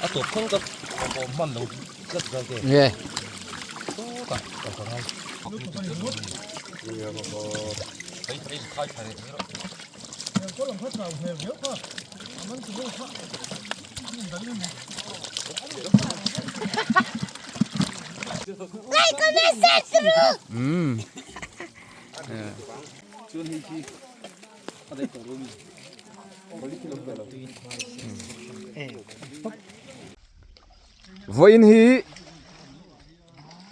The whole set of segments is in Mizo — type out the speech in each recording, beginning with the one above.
A tawp thleng ka awm hman lo tlat vel te. Nge. Sawtah kal ka ngai. Umm. Vawiin hi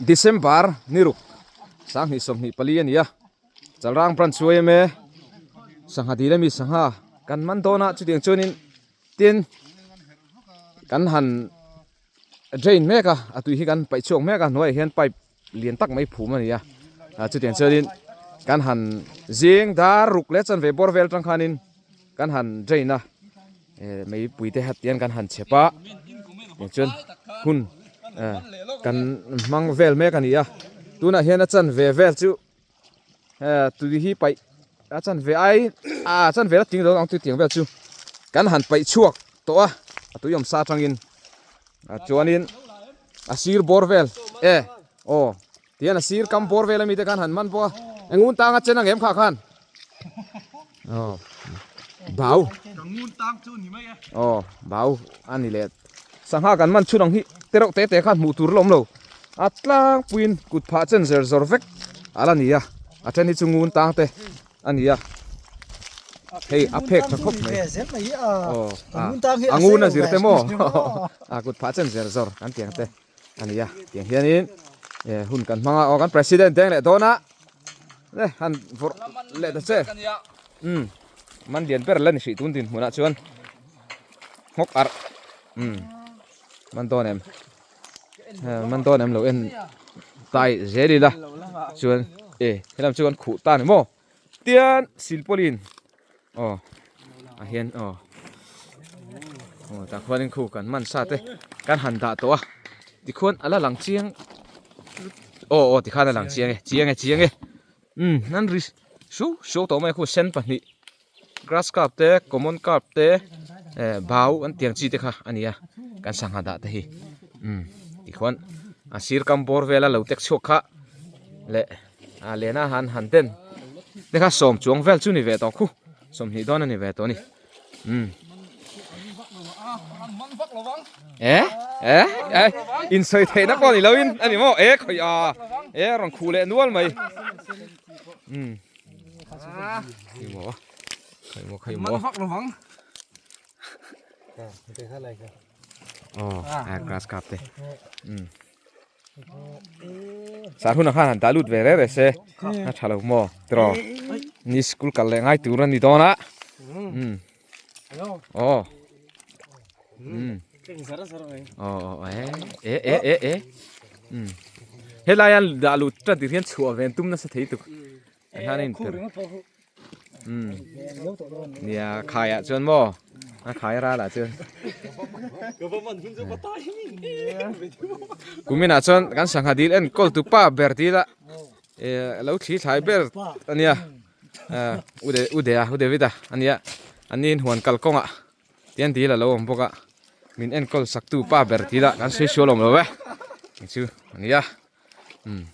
December ni ruk 2024 a ni a, Chalrang branch chu em e, sangha dil ami sangha kan man dawn a chutiang chuanin tin kan han drain mek a, a tui hi kan paih chhuak mek a hnuaiah hian pipe lian tak mai phum a ni a ah chutiang chuanin kan han zing dar ruk leh chanve bawr vel atang khanin kan han drain a eh meipui te hat hian kan han chep a tichuan hun eh kan hmang vel mek a ni a tunah hian a chanve vel chu eh tui hi paih a chanve ai ah chanve la tling lo ang chu tiang vel chu kan han paih chhuak tawh a a tui awm sa atangin ah chuanin a sir bawr vel e aw tihian a sir kam bawr vel ami te khan han man bawk a engun tang a chen ang em kha khan aw bau aw bau a ni leh sangha kan man chhun ang hi te reuh te te khan hmuh tur a la awm lo a tlangpuiin kut phah chen zer zawr vek a la ni a a then hi chu ngun tang te. A ni a, hei a phek tha khawp mai. Aw, a ngun a zir te maw? A kut phah chen zer zawr kan tiang te a ni a, tiang hianin hun kan hmang a, aw kan president deng leh dawn a, le han vawrh leh ta che. Umm, man lian ber la ni hrih tun dinhmunah chuan nghawk arh, umm, man dawn em? Man dawn em lo en tai zel ila chuan e helam chu kan khuh ta ni maw tian silpawlin aw ah hian aw aw tah khuanin khu kan man sa te kan han dah tawh a tikhuan a la lang chiang aw aw tikhan a lang chiang e chiang e chiang e umm an ri su su tawh mai a khu sen pahnih. Grass carp te common carp te eh bau an tiang chi te kha a ni a kan sangha dah te hi umm tikhuan a sir kam bawr vela lo tek chhuak kha leh a lena han han den te kha sawm chuang vel chu ni ve tawh khu sawmhnih dawn a ni ve tawh a ni umm eh eh eh insawi theihna pawh ni loin a ni maw eh khawi a eh rawn khuh leh nual mai umm. Grass carp te sar hunah khan han dah lut ve reng reng se a tha lo maw tiraw ni school kal leh ngai tur a ni dawn a aw aw e e e e helai an dah lut tan tih hian chhuah ve an tum nasa thei tuk hian a inper nia khaiah chuan maw a khai ralah chuan kuminah chuan kan sangha dil enkawl tu pa ber dil a eh lo thli thlai ber ania u de u dea u David a ania an huan kalkawngah tian dil a lo awm bawk a min enkawl sak tu pa ber dil a kan sawi sual awm lo e chu ania umm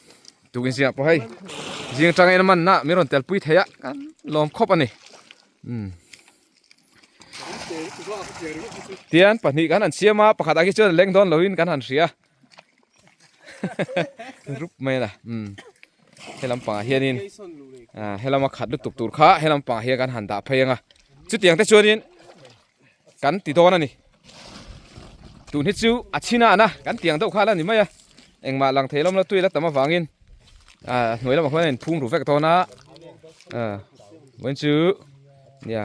tukin zingah pawh hei zing atanga en man na min rawn tel pui thei a kan lawm khawp a ni umm tian pahnih kan han siam a pakhat ah khi chuan a leng dawn loin kan han hria rup mai a umm helam pangah hianin ah helama khat lutuk tur kha helam pangah hian kan han dah phei ang a chutiang te chuanin kan ti dawn a ni tun hi chu a chhin a ana kan tiang deuh kha la ni mai a engmah lang thei lawm la tui la tam avangin ah hnuai lamah khuan a inphum ru vek dawn a ah vawiin chu nia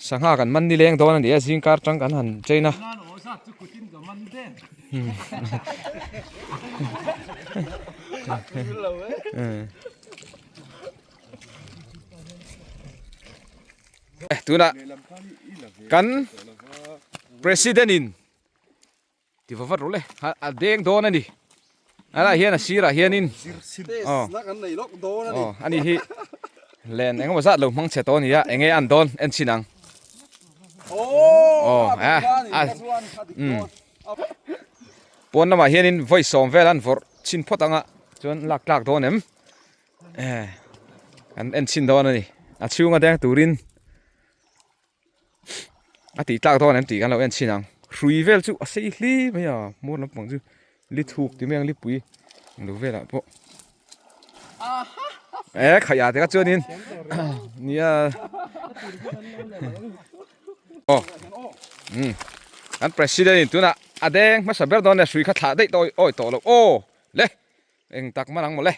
sangha kan man nileng dawn a ni a zing kar tang kan han chain a Tunah kan president in ti va vat rawh le a deng dawn a ni a hian a sirah hianin aw aw ani hi len engemaw zat lo hmang chhe tawh a ni a enge an dawn en chhin ang. Aw a umm pawn lamah hianin vawi sawm vel an vawrh chhin phawt ang a chuan lak tlak dawn em an en chhin dawn a ni a chhunga deng turin a tih tlak dawn em tih kan lo en chhin ang hrui vel chu a sei hli mai a hmawr lampang chu li thuk ti mai ang lipui englo velah pawh e khaih ah te kha chuanin nia aw um kan president in tunah a deng hmasa ber dawn a hrui kha thlah daih tawh awi tawh lo aw le eng tak man ang mawle.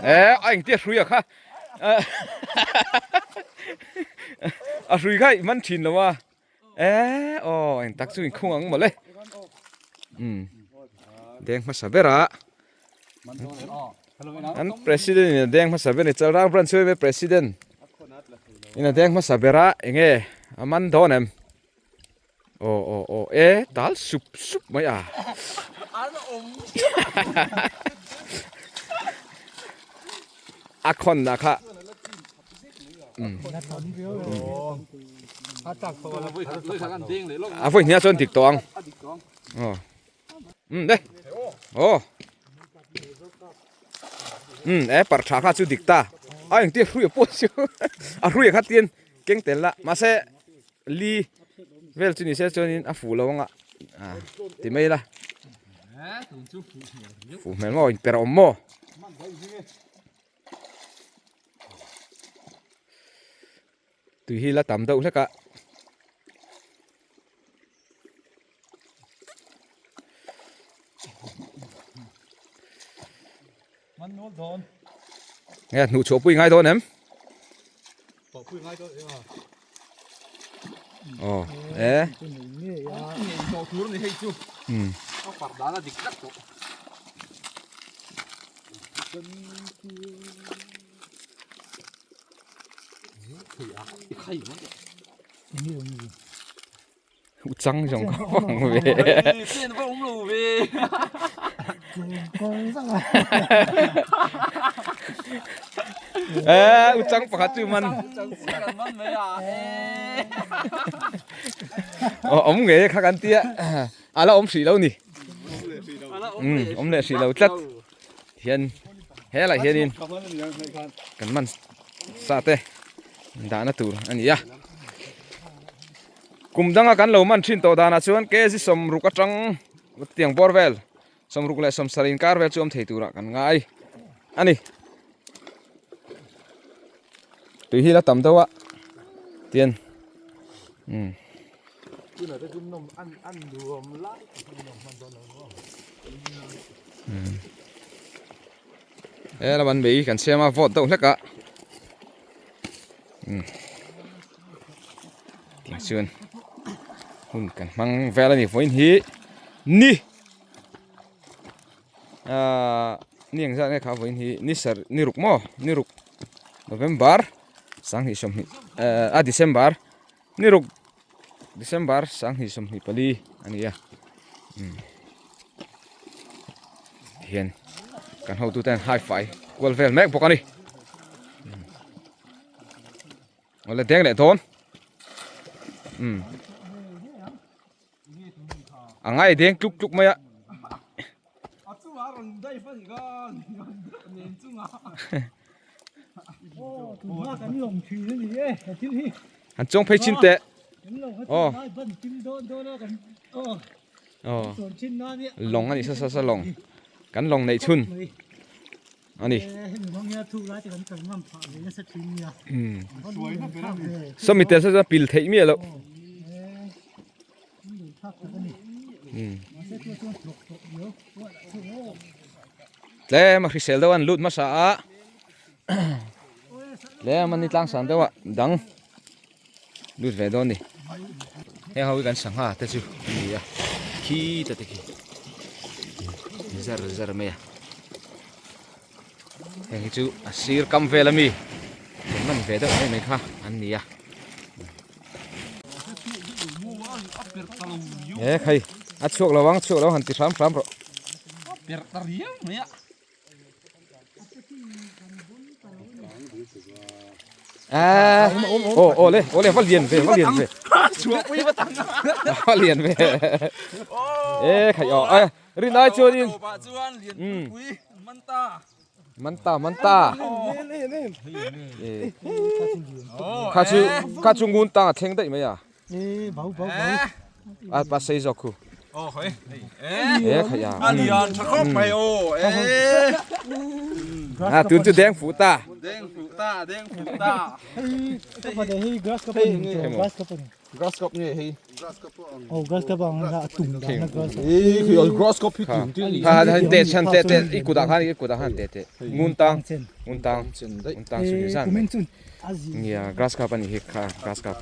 E a engtia hrui a kha a hrui kha i man thin lo a e aw eng tak chu in khung ang mawle um deng hmasa ber a an president in a deng hmasa ber ni chalrang branch chu president in a deng hmasa ber a enge a man dawn em. Aw aw aw e tal sup sup mai a. A khawn na kha. A vawi hnia chuan dik tawh ang. Aw. Um de. Aw. Um e par tha kha chu dik ta. A engtia hrui a pawh chu a hrui kha tin keng tel la mahse Li vel chu ni se chuanin a fuh lo anga ah ti mai la fuh hmel maw in per awm maw tui hi la tam deuh hlek a. Nge hnuh chhuah pui ngai dawn em? Aw e. Hmm. U chang zawng ka vang ve. Pen va awm lo ve. E u chang pakhat chu man. Aw awm ngei kha kan tia. A la awm hrih lo ni. Um awm leh hrih lo tlat. Hian helai hianin kan man sa te dahna tur a ni a. Kum danga kan lo man thin tawh danah chuan kg sawmruk atang tiang bawr vel sawmruk leh sawmsarih inkar vel chu awm thei turah kan ngai a ni. Tui hi la tam deuh a tian umm. He lam an mei kan siam a vawt deuh hlek a. Tiang chuan hun kan hmang vel a ni vawiin hi ni ahh ni engzat nge kha vawiin hi ni sar ni ruk maw ni ruk November sanghnih sawmhnih ehh a December ni ruk December sanghnih 24 a ni a umm hian kan hotute an hai fai kual vel mek bawk a ni. Awle deng leh dawn. Um. A ngai deng tluk tluk mai a. Han chuang phei chin teh. Aw. Aw. Lawng a ni sa sa sa lawng. Kan lawng neih chhun. A ni. Sawmi tel sa chuan pil theih miah loh. Tlem a hrisel deuh a an lut hmasa a. Tlem a ni tlang san deuh a dang lut ve dawn a ni. Heng ho hi kan sangha te chu a ni a khi ta te khi zar zar mai a heng hi chu a sir kam vel ami kan man ve deuh mai mai kha an ni a he khai a chhuak lo ang chhuak lo han ti hram hram rawh. Aw aw le aw le va lian ve va lian ve Chhuahpui va tang va lian ve e khai aw e rin ai chuanin chuan lian pui man ta man ta man ta kha chu kha chu ngun tang a thleng daih mai a a pa sei zawk khu aw hoi e khai a a lian tha khawp mai aw e a tun chu deng fuh ta deng fuh ta deng fuh ta hei grass cup ani grass cup ani grass cup nge hei oh grass cup ang na tum da na grass cup e khi al grass cup hi tum ti ha ha te chan te te i kudah khan i kudah khan te te ngun tang ngun tang ngun tang su ni zan kumin chun azi nia grass cup ani hi kha grass cup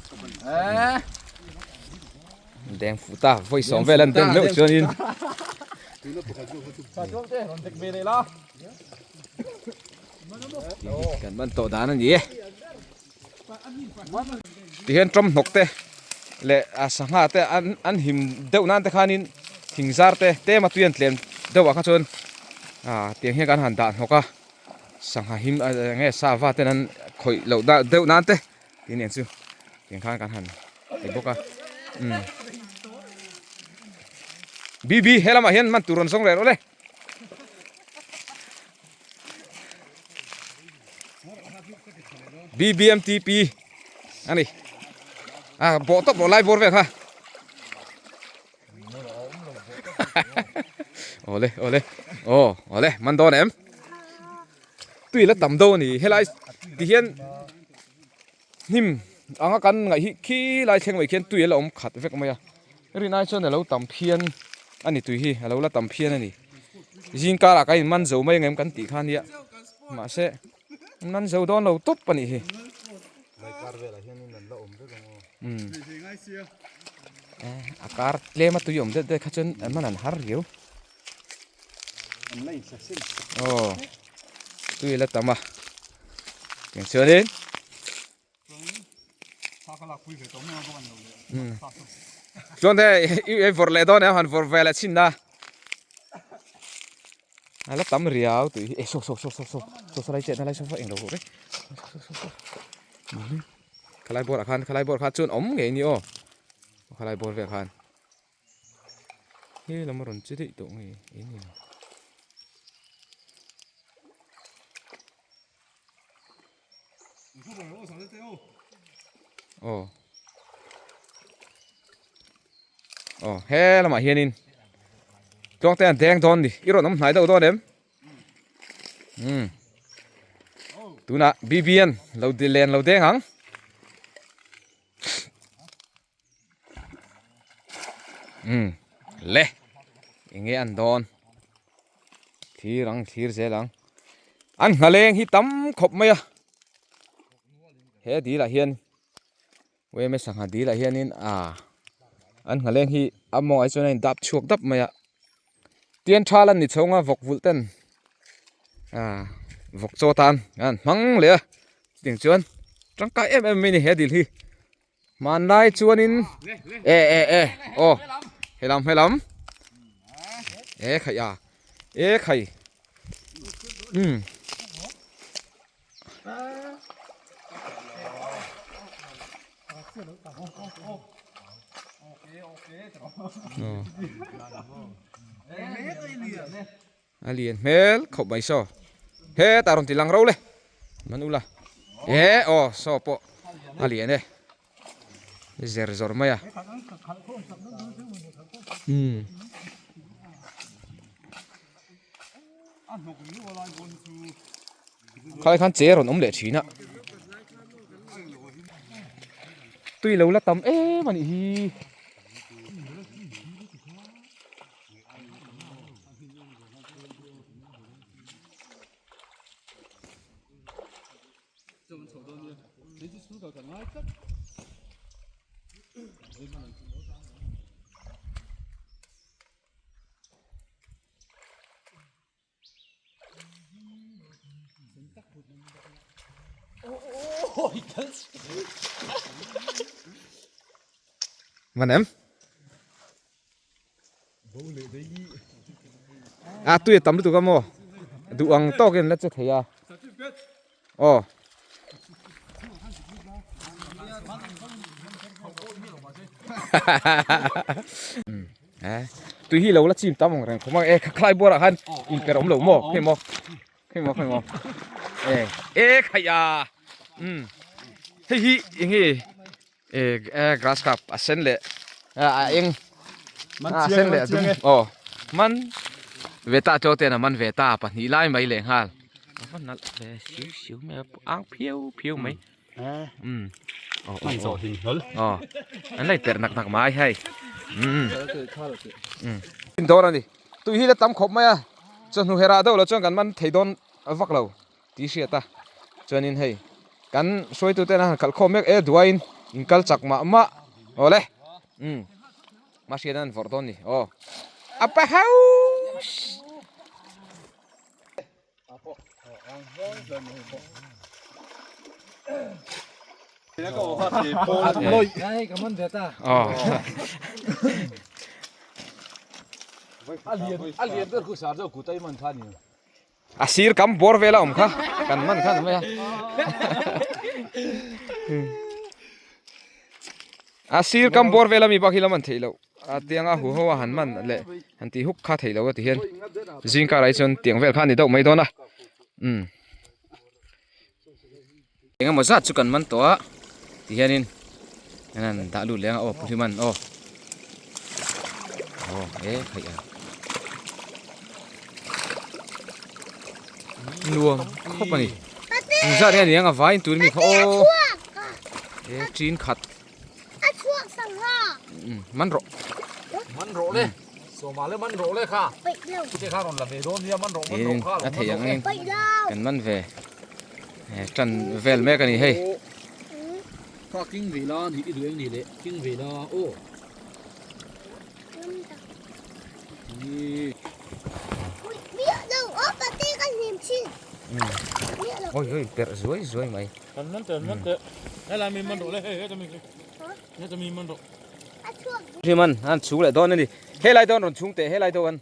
deng fuh ta vawi sawm vel an den meuh chuanin kan man tawh dan a ni e tihian tawm hnawk te leh a sangha te an an him deuh nan te khanin thing zar te tlem a tui an tlem deuh ah kha chuan ah tiang hian kan han dah hnawk a sangha him eng nge sava ten an khawih loh deuh nan te. Tin eng chu tiang khan kan han ti bawk a umm BB he lamah hian man tur rawn zawng leh rawh le BBMTP a ni a bawh tawp rawh lai bawr vel kha awle awle aw awle man dawn em. Tui la tam deuh a ni helai ti hian hnim anga kan ngaih hi khi lai thleng mai khian tui a la awm khat vek mai a rin ai chuan a lo tam phian a ni tui hi a lo la tam phian a ni zing karah kan in man zo mai ang em kan tih kha nia mahse an man zo dawn lo tawp a nih hi umm a kar tlem a tui awm deuh deuh kha chuan an man an har riau. Aw tui la tam a tiang chuanin chuan te i ei vawrh leh dawn em han vawrh ve leh chhin a a la tam riau tui hi e saw saw saw saw saw saw saw lai chet na lai saw saw englo ho reng khalai bawrah khan khalai bawrah khan chuan awm ngei ni aw khalai bawr vel khan. He lam a rawn che daih tawh nge eng nge ni. Aw aw he lamah hianin tluang te an deng dawn ni i rawn awm hnai deuh dawn em umm tunah BBN lo len lo deng ang. Umm le enge an dawn thlir ang thlir zel ang an nghaleng hi tam khawp mai a he dil ah hian yma sangha dil ah hianin ah an nghaleng hi a mawngah hi chuan a in dap chhuak dap mai a tian thal an ni chho ang a vawk vulh ten ah vawk chaw tan an hmang leh a chutiang chuan tangkai em em mai a ni he dil hi. Hmanlai chuanin e e e aw helam helam e khai a e khai um a lian hmel khawp mai saw hetah rawn ti lang ro le man ula e aw saw pawh a lian e zer zawr mai a umm khalai khan che rawn awm leh thin a tui lo la tam em a nih hi. Man em? A tui a tam lutuk a maw? Duh ang tawkin la che thei a. Aw. Tui hi lo la chim tam ang reng khawm a e khlai buar ah khan in per awm lo maw khawi maw khawi maw khawi maw e e khaih a umm hei hi eng nge e grass cup a sen leh a eng a sen leh a dum aw man ve ta chaw ten a man ve ta pahnih lai mai leh nghal a va nalh ve siu siu mai a ang phiau phiau mai. Um. Oh, oh, oh. Oh. An lai per nak nak mai hei. Um. Um. In dawr ani. Tui hi la tam khawp mai a. Chawhnu hera deuh lo chuan kan man thei dawn vak lo ti hriat a. Chuanin hei kan hruaitu ten a han khalh khawm mek e duaiin in kal chak mah mah. Awle. Um. Ma hriat an vawrh dawn ni. Aw. Apa house. A sir kam bawr vel a awm kha kan man kha mai a a sir kam bawr vel ami bak hi la man theih loh a tianga hu ho a han man leh han tih huk kha theih loh a ti hian zing karah hi chuan tiang vel kha a ni deuh mai dawn a umm eng emaw zat chu kan man tawh a ti hianin an dah lut leh ang a aw puhliman aw aw e theih a nuam khawp a ni engzat nge a ni ang a vaiin tur mi kha aw e tin khat. A chhuak sangha. Man rawh. Man rawh le. Sawma le man rawh le kha. Chute kha rawn la ve dawn nia man rawh man rawh kha. A thei ang in kan man ve. Tan vel mek a ni hei. Kha king ve la ni i duh eng ni le king ve la aw. Oi oi perh zuai zuai mai. Kan man teh man teh helai mi man rawh le hei heta mi heta mi man rawh. Hi man an chhung leh dawn a ni helai dawn rawn chhung teh helai deuh an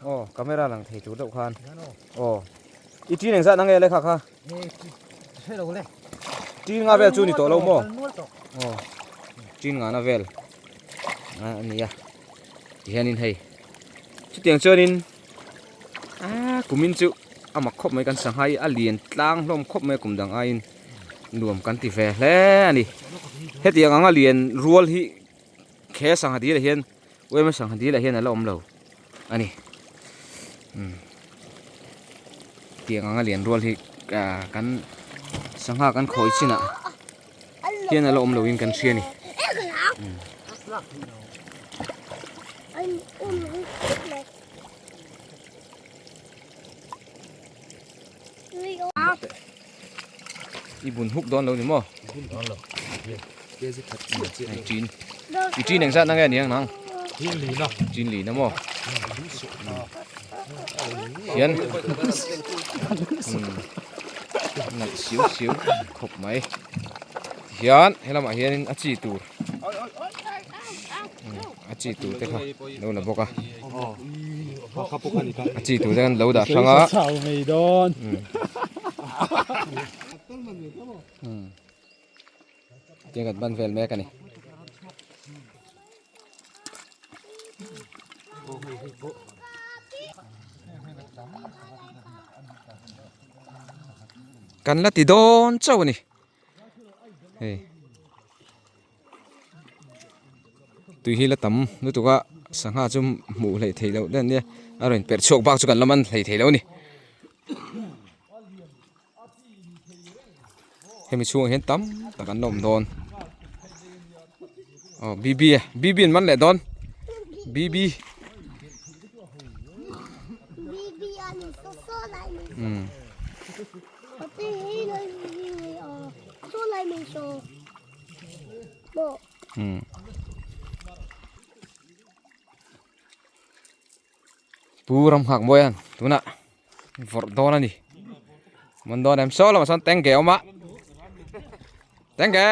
aw camera lang thei tur deuh khan aw i tin engzat ang nge le kha kha tin nga vel chu ni tawh lo maw aw tin nga na vel a nia tihianin hei chutiang chuanin Aaa kumin chu a mak khawp mai kan sangha hi a lian tlang hlawm khawp mai a kum dang aiin nuam kan ti ve hle a ni hetiang anga lian rual hi he sangha dil ah hian uaima sangha dil ah hian ala awm lo a ni umm tiang anga lian rual hi ah kan sangha kan khawi chinah hian ala awm lo in kan hria a ni. I bun huk dawn lo ni maw? Bun dawn lo. Hei chin. I chin engzat na nge niang nang? Chin li na. Chin li na maw? Hian. Nalh siu siu khawp mai. Hian helamah hianin a chi tur. A chi tur te kha lo la bawk a a chi tur te khan lo dah hrang a tiang kan ban vel mek a ni. Kan la ti dawn chauh a ni hei. Tui hi la tam lutuk a sangha chu hmuh hleih theih loh daih ania a rawn perh chhuak bak chu kan la man hlei thei lo a ni hemi chhungah hian tam tak an la awm dawn aw bb bb an man leh dawn bb umm. Pu ram nghak mawi a tunah vawrh dawn a ni man dawn em saw lamah sawn tengge a awm a tengge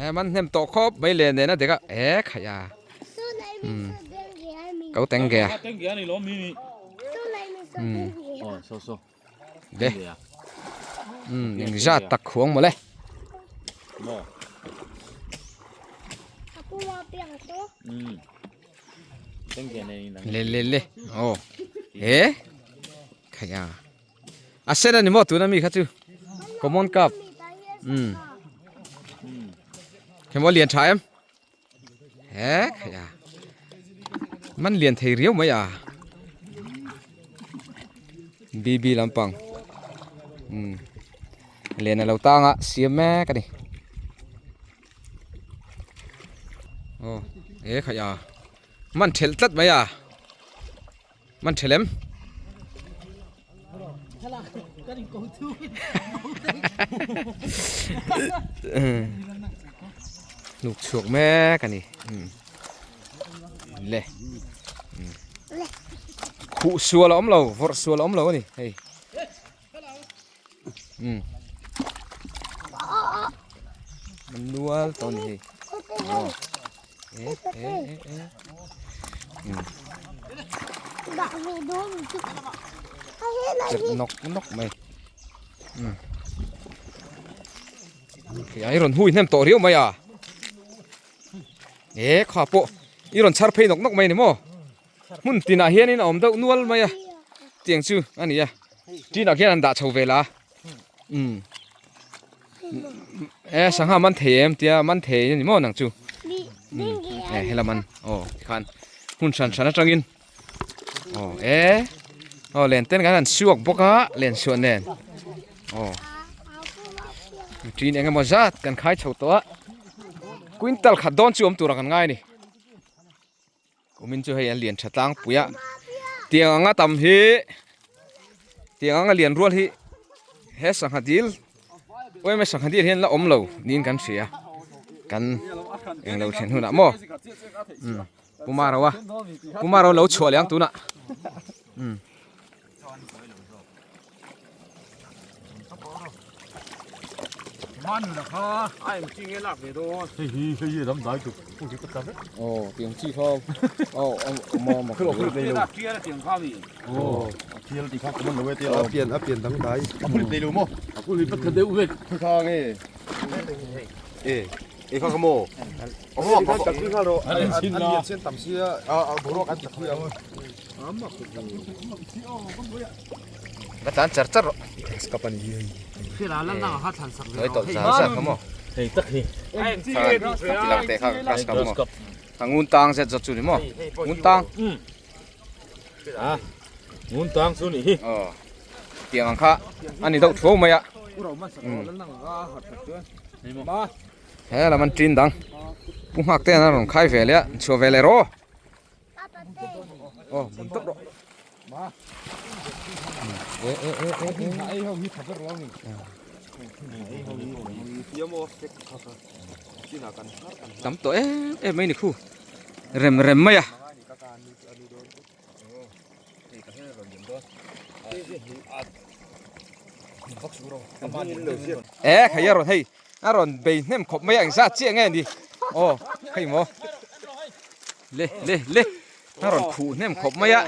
e man hnem tawh khawp mai len nen a dek a e khaih a ko tengge a le eng zat tak khuang mawle. Maw? A puma piang chu. Um. Le le le. Oh. He. Khaya. A sen ani maw tuna mi kha chu. Common cup. Um. Hemaw lian tha em. He khaya. Man lian thei riau mai a. BB lampang. Um. Lian a lo tang a siam mek ani. Aw he khaih a man thelh tlat mai a man thelh em hnuk chhuak mek a ni le khuh sual a awm lo vawrh sual a awm lo a ni hei. Um nual tawh a ni hei aw e e e e um chelh nawk nawk mai um i rawn hui hnem tawh riau mai a e kha pawh i rawn chhar phei nawk nawk mai a ni maw. Hmun tinah hianin a awm deuh nual mai a tiang chu a ni a tinah khian an dah chho vel a umm e sangha man thei em tia man thei a ni maw nang chu umm e helam an aw tikhan hmun hran hran atangin aw e aw len ten kan han suak bawk a len suah nen aw tin engemaw zat kan khai chho tawh a quintal khat dawn chu awm tur ah kan ngai a ni. Kumin chu hei an lian tha tlangpui a tiang anga tam hi tiang anga lian rual hi he sangha dil awm sangha dil hian la awm lo niin kan hria kan englo thlen hunah maw umm puma ro a puma ro lo chhuah leh ang tunah umm. Ka tlan char char rawh. Noi tawlh zar zar kha maw. Hei tak hi. Ti lang teh kha grass cup maw. A ngun tang zet zawt chu ni maw. Ngun tang. A ngun tang chu ni hi. Aw. Tiang ang kha a ni deuh thuau mai a. He lam an tin dang. Pu nghak te an rawn khai ve leh a, chhuah ve leh rawh. Aw mun tawp rawh. E e e e e. Tam tawh em em mai ni khu. Rem rem mai a. E khai a rawn hei a rawn bei hnem khawp mai a engzat chiah nge ni aw hei maw le le le a rawn khuh hnem khawp mai a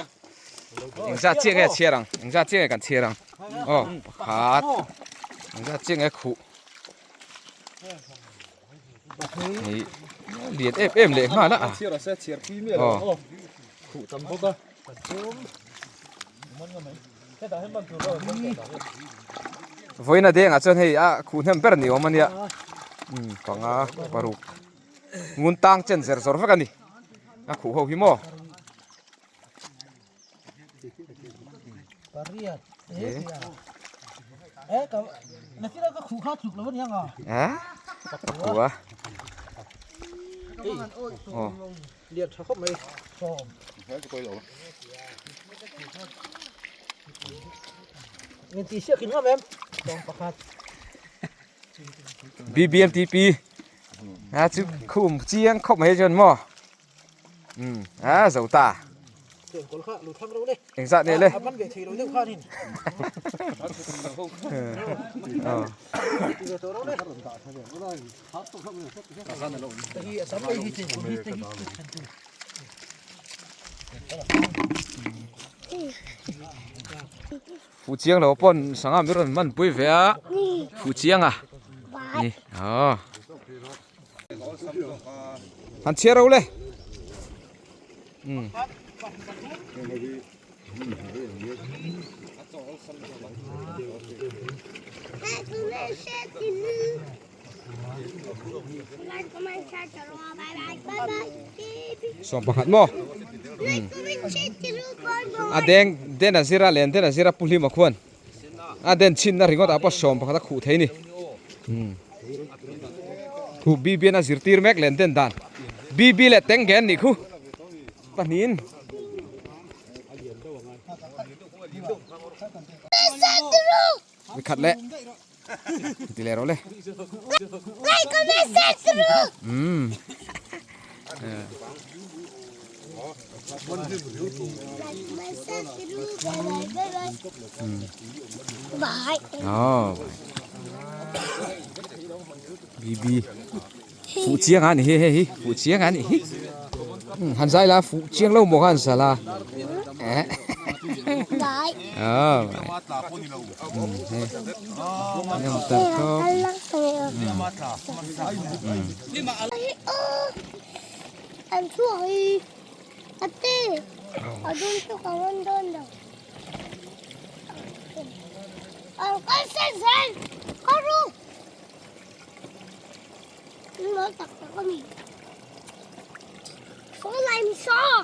engzat chiah nge a chhiar ang engzat chiah nge kan chhiar ang aw pakhat engzat chiah nge khuh hei lian em em leh nghal a aw vawiin a dengah chuan hei a khuh hnem ber ni awm a nia umm panga paruk ngun tang chen zer zawr vek a ni a khuh ho hi maw. Lian tha khawp mai sawm. Min ti siak in ngam em? Sawm pakhat. BBMTP a chu khum chiang khawp mai chuan maw um a zo ta engzat nge le Fuh chiang lo pawn sangha mi rawn man pui ve a fuh chiang a. Ni aw. Han chhiar ro le. Um. Sawmpakhat maw? A deng den a zir a len den a zir a pu hlima khuan a den chhinna ringawt ah pawh sawmpakhat a khuh thei a ni. Khu BB an a zirtir mek len den dan BB leh teng gen nih khu pahnihin. Nikhat leh. Ti leh rawh le. Like comment share through. Um. Bye. Oh. BB. Fuh chiang a ni hi hei hi fuh chiang a ni hi. Han zai la fuh chiang lo maw kha han sa la. Bye. Oh. An chhuak hi a te a dum chu ka rawn dawn lo. An kal sen zel ka ru. Mawi tak tak a ni. Saw lai mi saw.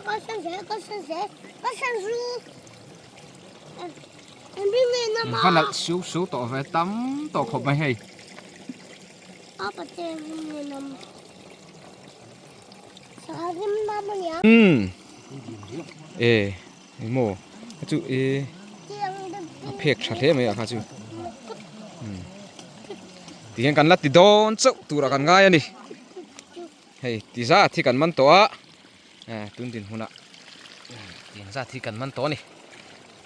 Ka sen zel ka sen zel ka sen zu. An bing ngei na ma. Va nalh siu siu tawh ve tam tawh khawp mai hei. A pate bing ngei na ma. Sangha rim na ma nia. Umm. E engmaw a chu e a phek tha hle mai a kha chu. Tihian kan la ti dawn chauh turah kan ngai a ni. Hei ti zat hi kan man tawh a. Tun dinhmunah tiang zat hi kan man tawh a ni.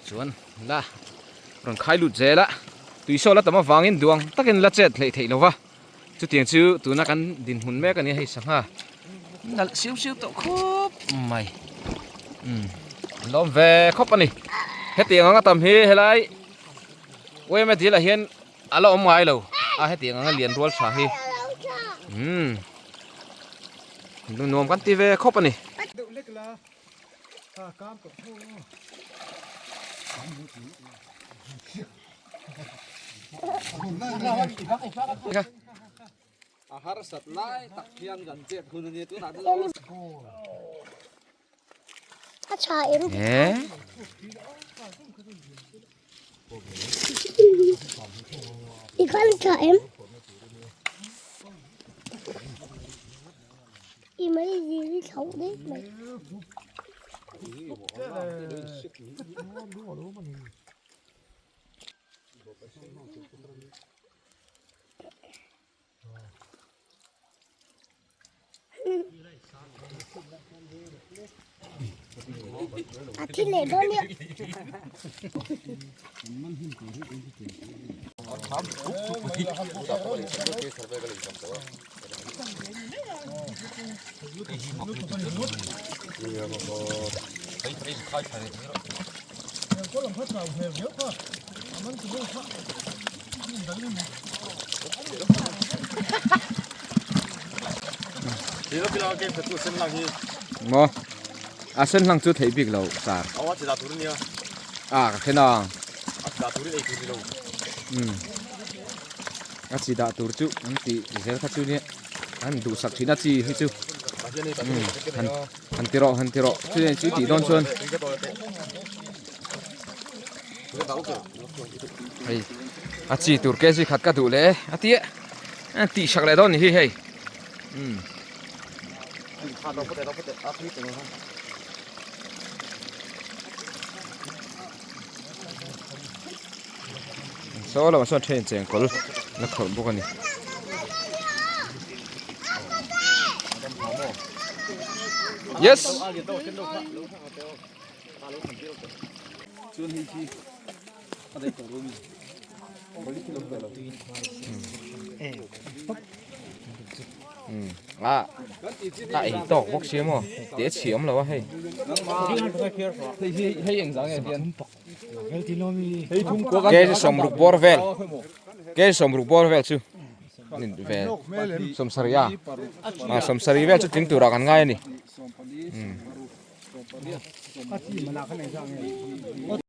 Chuan la rawn khai lut zel a, tui saw la tam avangin duang takin la chet hleih theih lo va. Chutiang chu tuna kan dinhmun mek a ni a, hei sangha nalh siu siu tawh khawp mai. Umm lawm ve khawp a ni. Hetiang anga tam hi helai Uema dil ah hian a la awm ngai lo a hetiang anga lian rual tha hi umm nuam kan ti ve khawp a ni. A harsat lai tak hian kan chet hun a ni tunah chuan. A tha em? Eh? I khan tha em? I mai gì đi xấu đấy mày. A thi leh dawn nia. Maw a sen hlang chu theih bik lo sar a ka khen a um a chi dah tur chu an tih zel kha chu nia an duhsak thin a chi hi chu um han han ti rawh han ti rawh chu chu tih dawn chuan. Hei a chi tur kg khat ka duh leh a tia a tih sak leh dawn ni hi hei um saw lamah sawn then chengkawl la khawrh bawk a ni. Yes. A a ei tawk bawk sia maw te chhi awm lo a hei hei engzah nge hian ke chu sawmruk bawr vel. Kei 60 bawr vel chu ve 70 a a 70 vel chu tling turah kan ngai a ni.